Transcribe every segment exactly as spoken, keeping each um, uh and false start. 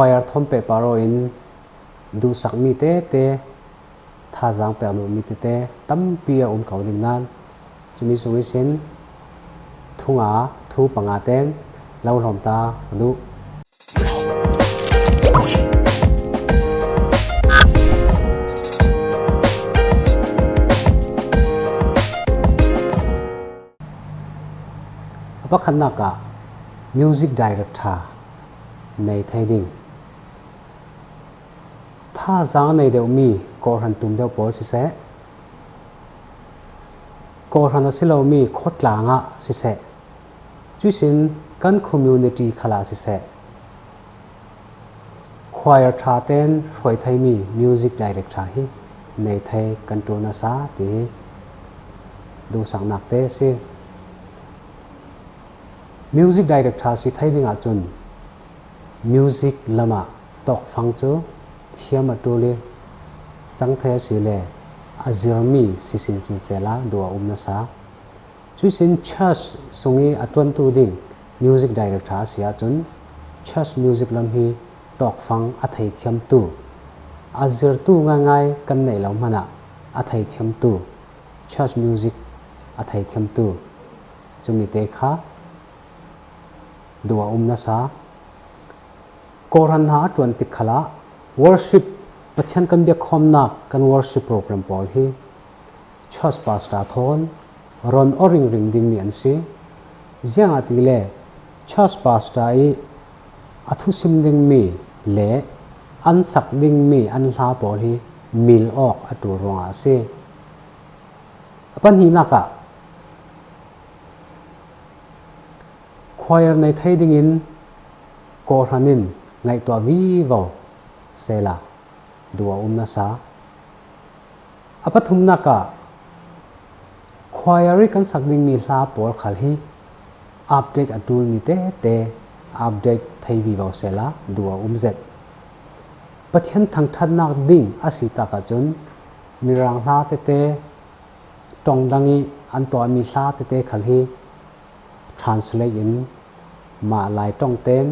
Choir thawm pehpar aw in duhsak mi tete, thazaang pek duh mi tete tampi a um ko ding nan, cumi sung ihsin thu nga, thu panga ten lo hlawm ta ka duh. A pakhatnak ah music director nei thei ding. Thazaang a nei deuhmi kawhhran tum deuh pawl siseh, kawhhran a si lomi khawtlang ah siseh, cuihsin kan community khal ah siseh, choir ṭha ten hruai theimi music director hi nei thei kan ṭul nasa ti hi duhsaknak te a si. Music director si thei ding ahcun music lamah tawkfang cu thiam a ṭul i, cang thei a si le a zirmi si sinsin sehla duh a um nasa. Cuihsin church sung i a ṭuantu ding music director a si ahcun, church music lam hi tawkfang a thei thiamtu, a zirtu ngaingai kan neih lo hmanah a thei thiamtu, church music a thei thiamtu, cumi te kha duh a um nasa. Kawhhran hna a ṭuan tik khalah worship, Pathian kan biakkhawmnak kan worship program pawl hi church pastor thawn rawn aw ringring dingmi an si. Ziangahtile church pastor i a thusim dingmi le an sak dingmi an hla pawl hi mil awk a ṭul ruangah a si. A pahnihnak ah, choir nei thei dingin kawhhran in ngaihtuah vivo sehla duh a um nasa. A pathumnak ah, choir i kan sak dingmi hla pawl khal hi update a ṭulmi tete update thei vivo sehla duh a um zet. Pathian thangṭhatnak ding a si tak ahcun Mirang hla tete, ṭong dang i an tuahmi hla tete khal hi translate in mah Lai ṭong ten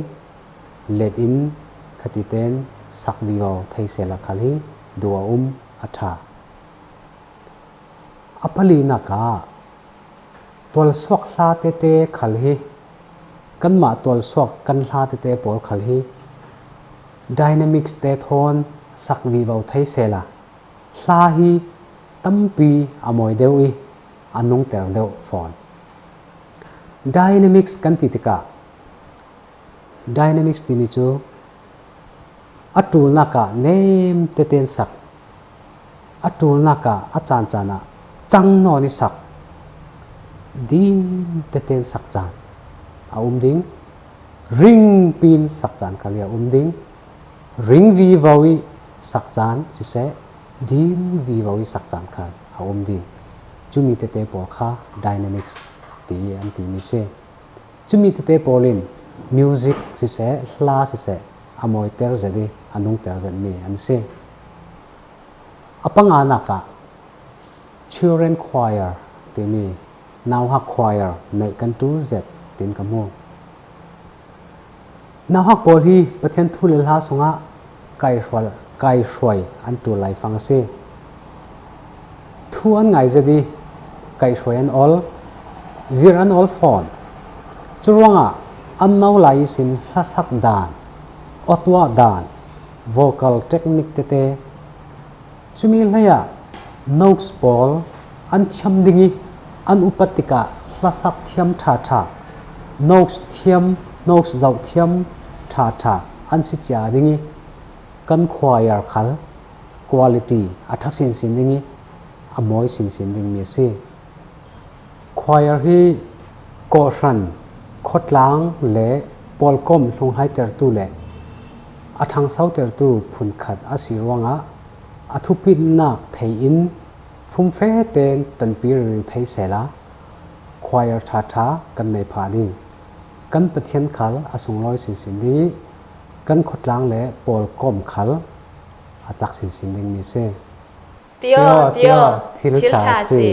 let in khati ten sak vivo thei sehla khal hi duh a um a ṭha. A palinak ah, tualsuak hla tete khal hi, kanmah tualsuak kan hla tete pawl khal hi dynamics te thawn sak vivo thei sehla hla hi tampi a mawi deuh i a nungter deuh fawn. Dynamics kan ti tikah, dynamics timi cu a ṭulnak ah nem tete in sak, a ṭulnak ah a caan caan ah cang nawn i sak, dim tete in sak caan a um ding, ringpi in sak caan khal hi a um ding, ring vivo i sak caan siseh, dim vivo i sak caan khal a um ding. Cumi tete pawl kha dynamics ti i an timi si. Cumi tete pawl in music siseh, hla siseh, a mawiter zet i a nungter zetmi an si. A panganak ah children choir timi nauhak choir neih kan ṭul zet tiin ka hmu. Nauhak pawl hi Pathian thu le hla sungah kaihrual, kaihruai an ṭul laifang a si. Thu an ngai zet i kaihruai an ol, zir an ol fawn. Curuangah an no lai ihsin hlasak dan, awtuah dan, vocal technique tete, cumi hleiah notes pawl an thiam ding i an upat tikah hlasak thiam ṭhaṭha, notes thiam, notes zoh thiam ṭhaṭha an si cia ding i kan choir khal quality a ṭha sinsin ding i a mawi sinsin dingmi a si. Choir hi kawhhran, khawtlang le pawlkom hlunghlaitertu le a ṭhangsotertu phunkhat a si ruangah a thupitnak thei in fumfe tein ṭanpi ringring thei sehla choir ṭhaṭha kan nei phah ding. Kan Pathian khal a sunglawi sinsin ding i kan khawtlang le pawlkom khal a cak sinsin dingmi a si. Tio, tio, thil ṭha si.